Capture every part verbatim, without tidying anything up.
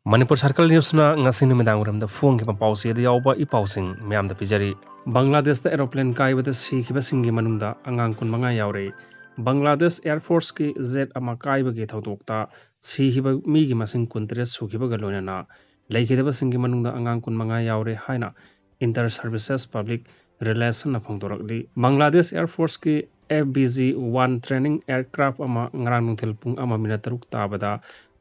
Manipur circle ꯅ꯭ꯌꯨꯁꯅ ꯉꯁꯤ ꯅꯨꯃꯤꯗꯥꯡ ꯋꯥꯏꯔꯝꯗ ꯐꯣꯡꯈꯤꯕ ꯄꯥꯎꯆꯦꯗ ꯌꯥꯎꯕ ꯏ ꯄꯥꯎꯁꯤꯡ ꯃꯌꯥꯝꯗ ꯄꯤꯖꯔꯤ꯫ ꯕꯪꯒ꯭ꯂꯥꯗꯦꯁꯇ ꯑꯦꯔꯣꯄ꯭ꯂꯦꯟ ꯀꯥꯏꯕꯗ ꯁꯤꯈꯤꯕꯁꯤꯡꯒꯤ ꯃꯅꯨꯡꯗ ꯑꯉꯥꯡ ꯀꯨꯟꯃꯉꯥ ꯌꯥꯎꯔꯤ꯫ ꯕꯪꯒ꯭ꯂꯥꯗꯦꯁ ꯑꯦꯌꯔ ꯐꯣꯔꯁꯀꯤ ꯖꯦꯠ ꯑꯃ ꯀꯥꯏꯕꯒꯤ ꯊꯧꯗꯣꯛꯇ ꯁꯤꯈꯤꯕ ꯃꯤꯒꯤ ꯃꯁꯤꯡ ꯀꯨꯟꯇꯔꯦꯠ ꯁꯨꯈꯤꯕꯒ ꯂꯣꯏꯅꯅ ꯂꯩꯈꯤꯗꯕꯁꯤꯡꯒꯤ ꯃꯅꯨꯡꯗ ꯑꯉꯥꯡ ꯀꯨꯟꯃꯉꯥ ꯌꯥꯎꯔꯦ ꯍꯥꯏꯅ Inter Services Public Relationꯅ ꯐꯣꯡꯗꯣꯔꯛꯂꯤ꯫ ꯕꯪꯒ꯭ꯂꯥꯗꯦꯁ ꯑꯦꯌꯔ ꯐꯣꯔꯁꯀꯤ F B G one training aircraft ꯑꯃ ꯉꯔꯥꯡ ꯅꯨꯡꯊꯤꯜ ꯄꯨꯡ ꯑꯃ ꯃꯤꯅꯠ ꯇꯔꯨꯛ ꯇꯥꯕꯗ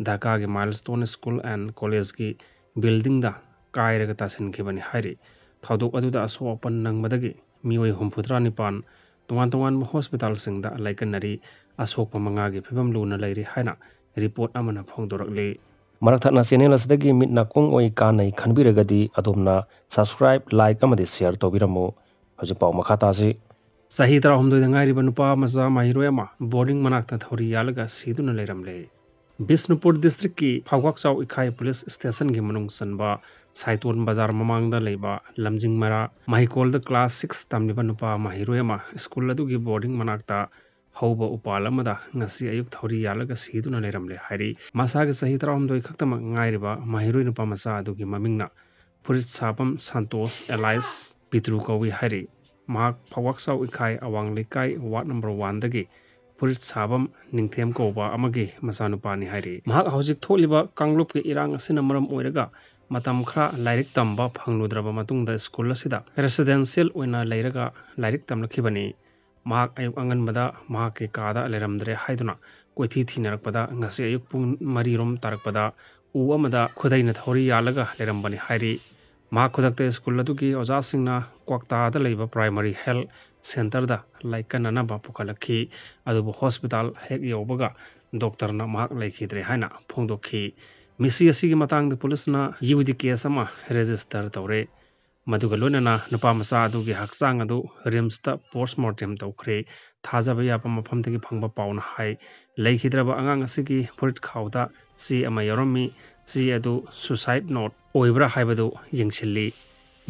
ꯙꯥꯀꯥꯒꯤ Milestone School and Collegeꯀꯤ buildingꯗ ꯀꯥꯏꯔꯒ ꯇꯥꯁꯤꯟꯈꯤꯕꯅꯤ ꯍꯥꯏꯔꯤ꯫ ꯊꯧꯗꯣꯛ ꯑꯗꯨꯗ ꯑꯁꯣꯛ ꯑꯄꯟ ꯅꯪꯕꯗꯒꯤ ꯃꯤꯑꯣꯏ ꯍꯨꯝꯐꯨꯇꯔꯥ ꯅꯤꯄꯥꯟ ꯇꯣꯉꯥꯟ ꯇꯣꯉꯥꯟꯕ ꯍꯣꯁꯄꯤꯇꯥꯜꯁꯤꯡꯗ ꯂꯥꯏꯀꯠꯅꯔꯤ꯫ ꯑꯁꯣꯛꯄ ꯃꯉꯥꯒꯤ ꯐꯤꯕꯝ ꯂꯨꯅ ꯂꯩꯔꯤ ꯍꯥꯏꯅ ꯔꯤꯄꯣꯔꯠ ꯑꯃꯅ ꯐꯣꯡꯗꯣꯔꯛꯂꯤ꯫ ꯃꯔꯛ ꯊꯠꯅ ꯆꯦꯅꯦꯜ ꯑꯁꯤꯗꯒꯤ ꯃꯤꯠ ꯅꯥꯀꯣꯡ ꯑꯣꯏ ꯀꯥꯟꯅꯩ ꯈꯟꯕꯤꯔꯒꯗꯤ ꯑꯗꯣꯝꯅ subscribe, like ꯑꯃꯗꯤ share ꯇꯧꯕꯤꯔꯝꯃꯨ꯫ ꯍꯧꯖꯤꯛ ꯄꯥꯎ ꯃꯈꯥ ꯇꯥꯁꯤ꯫ ꯆꯍꯤ ꯇꯔꯥꯍꯨꯝꯗꯣꯏꯗ ꯉꯥꯏꯔꯤꯕ ꯅꯨꯄꯥ ꯃꯆꯥ ꯃꯍꯩꯔꯣꯏ ꯑꯃ boarding ꯃꯅꯥꯛꯇ ꯊꯧꯔꯤ ꯌꯥꯜꯂꯒ ꯁꯤꯗꯨꯅ ꯂꯩꯔꯝꯂꯦ꯫ ꯕꯤꯁꯅꯨꯄꯨꯔ districtꯀꯤ ꯐꯥꯎꯒꯥꯛꯆꯥꯎ ꯏꯈꯥꯏ police stationꯒꯤ ꯃꯅꯨꯡ ꯆꯟꯕ ꯁꯥꯏꯇꯣꯟ ꯕꯖꯥꯔ ꯃꯃꯥꯡꯗ ꯂꯩꯕ ꯂꯝꯖꯤꯡ ꯃꯔꯥ ꯃꯍꯩꯀꯣꯜꯗ class six ꯇꯝꯂꯤꯕ ꯅꯨꯄꯥ ꯃꯍꯩꯔꯣꯏ ꯑꯃ school ꯑꯗꯨꯒꯤ boarding ꯃꯅꯥꯛꯇ ꯍꯧꯕ ꯎꯄꯥꯜ ꯑꯃꯗ ꯉꯁꯤ ꯑꯌꯨꯛ ꯊꯧꯔꯤ ꯌꯥꯜꯂꯒ ꯁꯤꯗꯨꯅ ꯂꯩꯔꯝꯂꯦ ꯍꯥꯏꯔꯤ꯫ ꯃꯁꯥꯒꯤ ꯆꯍꯤ ꯇꯔꯥꯍꯨꯝꯗꯣꯏ ꯈꯛꯇꯃꯛ ꯉꯥꯏꯔꯤꯕ ꯃꯍꯩꯔꯣꯏ ꯅꯨꯄꯥ ꯃꯆꯥ ꯑꯗꯨꯒꯤ ꯃꯃꯤꯡꯅ ꯐꯨꯔꯤꯠ ꯁꯥꯕꯝ ꯁꯟꯇꯣꯁ alias ꯄꯤꯇ꯭ꯔꯨ ꯀꯧꯏ ꯍꯥꯏꯔꯤ꯫ ꯃꯍꯥꯛ ꯐꯧꯋꯥꯛꯆꯥꯎ ꯏꯈꯥꯏ ꯑꯋꯥꯡ ꯂꯩꯀꯥꯏ ward number oneꯗꯒꯤ ꯐꯨꯔꯤꯠ ꯁꯥꯕꯝ ꯅꯤꯡꯊꯦꯝ ꯀꯧꯕ ꯑꯃꯒꯤ ꯃꯆꯥꯅꯨꯄꯥꯅꯤ ꯍꯥꯏꯔꯤ꯫ ꯃꯍꯥꯛ ꯍꯧꯖꯤꯛ ꯊꯣꯛꯂꯤꯕ ꯀꯥꯡꯂꯨꯞꯀꯤ ꯏꯔꯥꯡ ꯑꯁꯤꯅ ꯃꯔꯝ ꯑꯣꯏꯔꯒ ꯃꯇꯝ ꯈꯔ ꯂꯥꯏꯔꯤꯛ ꯇꯝꯕ ꯐꯪꯂꯨꯗ꯭ꯔꯕ ꯃꯇꯨꯡꯗ school ꯑꯁꯤꯗ residential ꯑꯣꯏꯅ ꯂꯩꯔꯒ ꯂꯥꯏꯔꯤꯛ ꯇꯝꯂꯛꯈꯤꯕꯅꯤ꯫ ꯃꯍꯥꯛ ꯑꯌꯨꯛ ꯑꯉꯟꯕꯗ ꯃꯍꯥꯛꯀꯤ ꯀꯥꯗ ꯂꯩꯔꯝꯗ꯭ꯔꯦ ꯍꯥꯏꯗꯨꯅ ꯀꯣꯏꯊꯤ ꯊꯤꯅꯔꯛꯄꯗ ꯉꯁꯤ ꯑꯌꯨꯛ ꯄꯨꯡ ꯃꯔꯤꯔꯣꯝ ꯇꯥꯔꯛꯄꯗ ꯎ ꯑꯃꯗ ꯈꯨꯗꯩꯅ ꯊꯧꯔꯤ ꯌꯥꯜꯂꯒ ꯂꯩꯔꯝꯕꯅꯤ ꯍꯥꯏꯔꯤ꯫ ꯃꯍꯥꯛ ꯈꯨꯗꯛꯇ school ꯑꯗꯨꯒꯤ ꯑꯣꯖꯥꯁꯤꯡꯅ ꯀ꯭ꯋꯥꯛꯇꯥꯗ ꯂꯩꯕ primary health centreꯗ ꯂꯥꯏꯀꯠꯅꯅꯕ ꯄꯨꯈꯠꯂꯛꯈꯤ꯫ ꯑꯗꯨꯕꯨ hospital ꯍꯦꯛ ꯌꯧꯕꯒ doctorꯅ ꯃꯍꯥꯛ ꯂꯩꯈꯤꯗ꯭ꯔꯦ ꯍꯥꯏꯅ ꯐꯣꯡꯗꯣꯛꯈꯤ꯫ ꯃꯤꯁꯤ ꯑꯁꯤꯒꯤ ꯃꯇꯥꯡꯗ policeꯅ UD case ꯑꯃ register ꯇꯧꯔꯦ꯫ ꯃꯗꯨꯒ ꯂꯣꯏꯅꯅ ꯅꯨꯄꯥ ꯃꯆꯥ ꯑꯗꯨꯒꯤ ꯍꯛꯆꯥꯡ ꯑꯗꯨ RIMSꯇ post mortem ꯇꯧꯈ꯭ꯔꯦ꯫ ꯊꯥꯖꯕ ꯌꯥꯕ ꯃꯐꯝꯗꯒꯤ ꯐꯪꯕ ꯄꯥꯎꯅ ꯍꯥꯏ, ꯂꯩꯈꯤꯗ꯭ꯔꯕ ꯑꯉꯥꯡ ꯑꯁꯤꯒꯤ ꯐꯨꯔꯤꯠ ꯈꯥꯎꯗ ꯆꯦ ꯑꯃ ꯌꯥꯎꯔꯝꯃꯤ꯫ ꯆꯦ ꯑꯗꯨ suicide note ꯑꯣꯏꯕ꯭ꯔꯥ ꯍꯥꯏꯕꯗꯨ ꯌꯦꯡꯁꯤꯜꯂꯤ꯫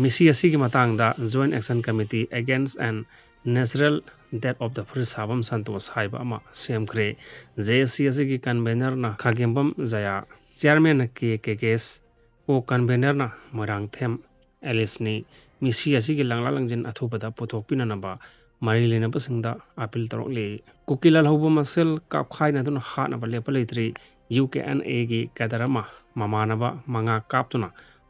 ꯃꯤꯁꯤ ꯑꯁꯤꯒꯤ ꯃꯇꯥꯡꯗ Joint Action Committee Against and Natural Death of the ꯐꯨꯔꯤꯠ ꯁꯥꯕꯝ ꯁꯟꯇꯣꯁ ꯍꯥꯏꯕ ꯑꯃ ꯁꯦꯝꯈ꯭ꯔꯦ꯫ JAC ꯑꯁꯤꯒꯤ convenerꯅ ꯈꯥꯒꯦꯝꯕꯝ ꯖꯌꯥ, ꯆꯤꯌꯥꯔꯃꯦꯟꯅ ꯀꯦ ꯀꯦ ꯀꯦꯁ, ꯀꯣ ꯀꯟꯚꯦꯅꯔꯅ ꯃꯣꯏꯔꯥꯡꯊꯦꯝ ꯑꯦꯂꯤꯁꯅꯤ꯫ ꯃꯤꯁꯤ ꯑꯁꯤꯒꯤ ꯂꯪꯂꯥ ꯂꯪꯖꯤꯟ ꯑꯊꯨꯕꯗ ꯄꯨꯊꯣꯛꯄꯤꯅꯅꯕ ꯃꯔꯤ ꯂꯩꯅꯕꯁꯤꯡꯗ ꯑꯥꯄꯤꯜ ꯇꯧꯔꯛꯂꯤ꯫ ꯀꯨꯀꯤ ꯂꯥꯜꯍꯧꯕ ꯃꯁꯦꯜ ꯀꯥꯞꯈꯥꯏꯅꯗꯨꯅ ꯍꯥꯠꯅꯕ ꯂꯦꯞꯄ ꯂꯩꯇ꯭ꯔꯤ꯫ ꯌꯨ ꯀꯦ ꯑꯦꯟ ꯑꯦꯒꯤ ꯀꯦꯗꯔ ꯑꯃ ꯃꯃꯥꯟꯅꯕ ꯃꯉꯥ ꯀꯥꯞꯇꯨꯅ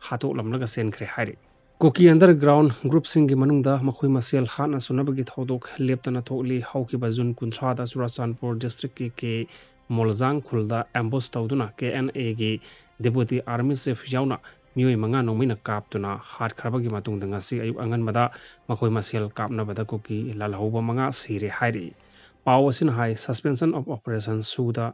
ꯍꯥꯠꯇꯣꯛꯂꯝꯂꯒ ꯆꯦꯟꯈ꯭ꯔꯦ ꯍꯥꯏꯔꯤ꯫ ꯀꯨꯀꯤ ꯑꯟꯗꯔꯒ꯭ꯔꯥꯎꯟ ꯒ꯭ꯔꯨꯞꯁꯤꯡꯒꯤ ꯃꯅꯨꯡꯗ ꯃꯈꯣꯏ ꯃꯁꯦꯜ ꯍꯥꯠꯅ ꯁꯨꯅꯕꯒꯤ ꯊꯧꯗꯣꯛ ꯂꯦꯞꯇꯅ ꯊꯣꯛꯂꯤ꯫ ꯍꯧꯈꯤꯕ ꯖꯨꯟ ꯀꯨꯟꯊ꯭ꯔꯥꯗ ꯆꯨꯔꯥꯆꯥꯟꯄꯨꯔ ꯗꯤꯁꯇ꯭ꯔꯤꯛꯀꯤ ꯀꯦ ꯃꯣꯜꯖꯥꯡ ꯈꯨꯜꯗ ꯑꯦꯝꯕꯨꯁ ꯇꯧꯗꯨꯅ ꯀꯦ ꯑꯦꯟ ꯑꯦꯒꯤ ꯗꯦꯄꯨꯇꯤ ꯑꯥꯔꯃꯤ ꯆꯤꯐ ꯌꯥꯎꯅ ꯃꯤꯑꯣꯏ ꯃꯉꯥ ꯅꯣꯡꯃꯩꯅ ꯀꯥꯞꯇꯨꯅ ꯍꯥꯠꯈ꯭ꯔꯕꯒꯤ ꯃꯇꯨꯡꯗ ꯉꯁꯤ ꯑꯌꯨꯛ ꯑꯉꯟꯕꯗ ꯃꯈꯣꯏ ꯃꯁꯦꯜ ꯀꯥꯞꯅꯕꯗ ꯀꯨꯀꯤ ꯂꯥꯜꯍꯧꯕ ꯃꯉꯥ ꯁꯤꯔꯦ ꯍꯥꯏꯔꯤ꯫ ꯄꯥꯎ ꯑꯁꯤꯅ ꯍꯥꯏ, Suspension of Operation ꯁꯨꯗ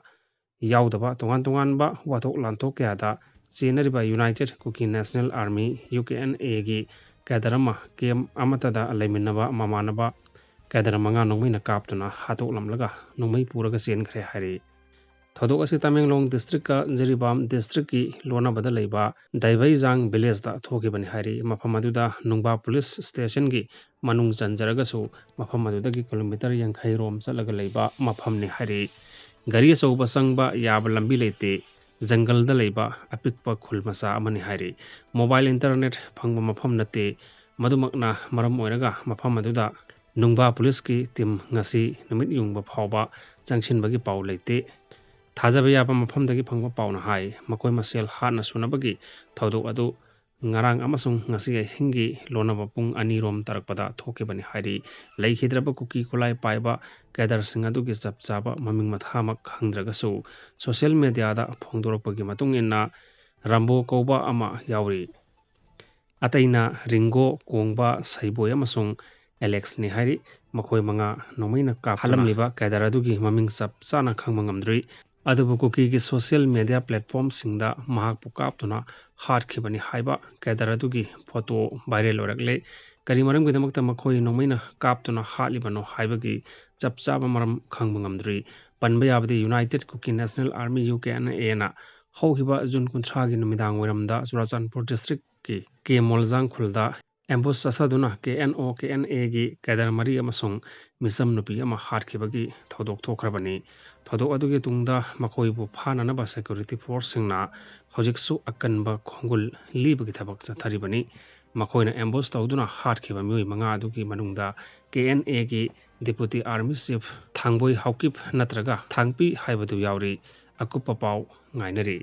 ꯌꯥꯎꯗꯕ ꯇꯣꯉꯥꯟ ꯇꯣꯉꯥꯟꯕ ꯋꯥꯊꯣꯛ ꯂꯥꯟꯊꯣꯛ ꯀꯌꯥꯗ ꯆꯦꯟꯅꯔꯤꯕ united Kuki national army, U K N ꯑꯦꯒꯤ ꯀꯦꯗꯔ ꯑꯃ ꯀꯦꯝ ꯑꯃꯠꯇꯗ ꯂꯩꯃꯤꯟꯅꯕ ꯃꯃꯥꯟꯅꯕ ꯀꯦꯗꯔ ꯃꯉꯥ ꯅꯣꯡꯃꯩꯅ ꯀꯥꯞꯇꯨꯅ ꯍꯥꯠꯇꯣꯛꯂꯝꯂꯒ ꯅꯣꯡꯃꯩ ꯄꯨꯔꯒ ꯆꯦꯟꯈ꯭ꯔꯦ ꯍꯥꯏꯔꯤ꯫ ꯊꯧꯗꯣꯛ ꯑꯁꯤ ꯇꯃꯦꯡꯂꯣꯡ ꯗꯤꯁꯇ꯭ꯔꯤꯛꯀ ꯖꯤꯔꯤꯕꯥꯝ ꯗꯤꯁꯇ꯭ꯔꯤꯛꯀꯤ ꯂꯣꯟꯅꯕꯗ ꯂꯩꯕ ꯗꯥꯏꯕꯩꯖꯥꯡ ꯚꯤꯂꯦꯖꯇ ꯊꯣꯛꯈꯤꯕꯅꯤ ꯍꯥꯏꯔꯤ꯫ ꯃꯐꯝ ꯑꯗꯨꯗ ꯅꯨꯡꯕꯥ ꯄꯨꯂꯤꯁ ꯁ꯭ꯇꯦꯁꯟꯒꯤ ꯃꯅꯨꯡ ꯆꯟꯖꯔꯒꯁꯨ ꯃꯐꯝ ꯑꯗꯨꯗꯒꯤ ꯀꯤꯂꯣꯃꯤꯇꯔ ꯌꯥꯡꯈꯩ ꯔꯣꯝ ꯆꯠꯂꯒ ꯂꯩꯕ ꯃꯐꯝꯅꯤ ꯍꯥꯏꯔꯤ꯫ ꯒꯥꯔꯤ ꯑꯆꯧꯕ ꯆꯪꯕ ꯌꯥꯕ ꯂꯝꯕꯤ ꯂꯩꯇꯦ꯫ ꯖꯪꯒꯜꯗ ꯂꯩꯕ ꯑꯄꯤꯛꯄ ꯈꯨꯜ ꯃꯆꯥ ꯑꯃꯅꯤ ꯍꯥꯏꯔꯤ꯫ ꯃꯣꯕꯥꯏꯜ ꯏꯟꯇꯔꯅꯦꯠ ꯐꯪꯕ ꯃꯐꯝ ꯅꯠꯇꯦ꯫ ꯃꯗꯨꯃꯛꯅ ꯃꯔꯝ ꯑꯣꯏꯔꯒ ꯃꯐꯝ ꯑꯗꯨꯗ ꯅꯨꯡꯕꯥ ꯄꯨꯂꯤꯁꯀꯤ ꯇꯤꯝ ꯉꯁꯤ ꯅꯨꯃꯤꯠ ꯌꯨꯡꯕ ꯐꯥꯎꯕ ꯆꯪꯁꯤꯟꯕꯒꯤ ꯄꯥꯎ ꯂꯩꯇꯦ꯫ ꯊꯥꯖꯕ ꯌꯥꯕ ꯃꯐꯝꯗꯒꯤ ꯐꯪꯕ ꯄꯥꯎꯅ ꯍꯥꯏ, ꯃꯈꯣꯏ ꯃꯁꯦꯜ ꯍꯥꯠꯅ ꯁꯨꯅꯕꯒꯤ ꯊꯧꯗꯣꯛ ꯑꯗꯨ ꯉꯔꯥꯡ ꯑꯃꯁꯨꯡ ꯉꯁꯤ ꯑꯍꯤꯡꯒꯤ ꯂꯣꯟꯅꯕ ꯄꯨꯡ ꯑꯅꯤ ꯔꯣꯝ ꯇꯥꯔꯛꯄꯗ ꯊꯣꯛꯈꯤꯕꯅꯤ ꯍꯥꯏꯔꯤ꯫ ꯂꯩꯈꯤꯗ꯭ꯔꯕ ꯀꯨꯀꯤ ꯈꯨꯠꯂꯥꯏ ꯄꯥꯏꯕ ꯀꯦꯗꯔꯁꯤꯡ ꯑꯗꯨꯒꯤ ꯆꯞ ꯆꯥꯕ ꯃꯃꯤꯡ ꯃꯊꯥꯃꯛ ꯈꯪꯗ꯭ꯔꯒꯁꯨ, ꯁꯣꯁꯤꯌꯦꯜ ꯃꯦꯗꯤꯌꯥꯗ ꯐꯣꯡꯗꯣꯔꯛꯄꯒꯤ ꯃꯇꯨꯡ ꯏꯟꯅ ꯔꯥꯝꯕꯣ ꯀꯧꯕ ꯑꯃ ꯌꯥꯎꯔꯤ꯫ ꯑꯇꯩꯅ ꯔꯤꯡꯒꯣ, ꯀꯣꯡꯕ, ꯁꯩꯕꯣꯏ ꯑꯃꯁꯨꯡ ꯑꯦꯂꯦꯛꯁꯅꯤ ꯍꯥꯏꯔꯤ꯫ ꯃꯈꯣꯏ ꯃꯉꯥ ꯅꯣꯡꯃꯩꯅ ꯀꯥꯞꯍꯜꯂꯝꯂꯤꯕ ꯀꯦꯗꯔ ꯑꯗꯨꯒꯤ ꯃꯃꯤꯡ ꯆꯞ ꯆꯥꯅ ꯈꯪꯕ ꯉꯝꯗ꯭ꯔꯤ꯫ ꯑꯗꯨꯕꯨ ꯀꯨꯀꯤꯒꯤ ꯁꯣꯁꯤꯌꯦꯜ ꯃꯦꯗꯤꯌꯥ ꯄ꯭ꯂꯦꯠꯐꯣꯝꯁꯤꯡꯗ ꯃꯍꯥꯛꯄꯨ ꯀꯥꯞꯇꯨꯅ ꯍꯥꯠꯈꯤꯕꯅꯤ ꯍꯥꯏꯕ ꯀꯦꯗꯔ ꯑꯗꯨꯒꯤ ꯐꯣꯇꯣ ꯚꯥꯏꯔꯦꯜ ꯑꯣꯏꯔꯛꯂꯦ꯫ ꯀꯔꯤ ꯃꯔꯝꯒꯤꯗꯃꯛꯇ ꯃꯈꯣꯏ ꯅꯣꯡꯃꯩꯅ ꯀꯥꯞꯇꯨꯅ ꯍꯥꯠꯂꯤꯕꯅꯣ ꯍꯥꯏꯕꯒꯤ ꯆꯞ ꯆꯥꯕ ꯃꯔꯝ ꯈꯪꯕ ꯉꯝꯗ꯭ꯔꯤ꯫ ꯄꯟꯕ ꯌꯥꯕꯗꯤ united Kuki national army, U K N ꯑꯦꯅ ꯍꯧꯈꯤꯕ ꯖꯨꯟ ꯀꯨꯟꯊ꯭ꯔꯥꯒꯤ ꯅꯨꯃꯤꯗꯥꯡ ꯋꯥꯏꯔꯝꯗ ꯆꯨꯔꯥꯆꯥꯟꯄꯨꯔ ꯗꯤꯁꯇ꯭ꯔꯤꯛꯀꯤ ꯀꯦ ꯃꯣꯜꯖꯥꯡ ꯈꯨꯜꯗ ꯑꯦꯝꯕꯨꯁ ꯆꯠꯊꯗꯨꯅ ꯀꯦ ꯑꯦꯟ ꯑꯣ, ꯀꯦ ꯑꯦꯟ ꯑꯦꯒꯤ ꯀꯦꯗꯔ ꯃꯔꯤ ꯑꯃꯁꯨꯡ ꯃꯤꯆꯝ ꯅꯨꯄꯤ ꯑꯃ ꯍꯥꯠꯈꯤꯕꯒꯤ ꯊꯧꯗꯣꯛ ꯊꯣꯛꯈ꯭ꯔꯕꯅꯤ꯫ ꯊꯧꯗꯣꯛ ꯑꯗꯨꯒꯤ ꯇꯨꯡꯗ ꯃꯈꯣꯏꯕꯨ ꯐꯥꯅꯅꯕ ꯁꯦꯀ꯭ꯌꯨꯔꯤꯇꯤ ꯐꯣꯔꯁꯁꯤꯡꯅ ꯍꯧꯖꯤꯛꯁꯨ ꯑꯀꯟꯕ ꯈꯣꯡꯒꯨꯜ ꯂꯤꯕꯒꯤ ꯊꯕꯛ ꯆꯠꯊꯔꯤꯕꯅꯤ꯫ ꯃꯈꯣꯏꯅ ꯑꯦꯝꯕꯨꯁ ꯇꯧꯗꯨꯅ ꯍꯥꯠꯈꯤꯕ ꯃꯤꯑꯣꯏ ꯃꯉꯥ ꯑꯗꯨꯒꯤ ꯃꯅꯨꯡꯗ ꯀꯦ ꯑꯦꯟ ꯑꯦꯒꯤ ꯗꯤꯄꯨꯇꯤ ꯑꯥꯔꯃꯤ ꯆꯤꯐ ꯊꯥꯡꯕꯣꯏ ꯍꯥꯎꯀꯤꯞ ꯅꯠꯇ꯭ꯔꯒ ꯊꯥꯡꯄꯤ ꯍꯥꯏꯕꯗꯨ ꯌꯥꯎꯔꯤ꯫ ꯑꯀꯨꯞꯄ ꯄꯥꯎ ꯉꯥꯏꯅꯔꯤ꯫